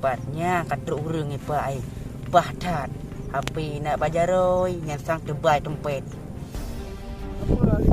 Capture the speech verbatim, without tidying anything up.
Pat nyan ka trok ureuëng ipa ai bah that. Api nak bajaroi nyan sang teubai teumpet. Apa lari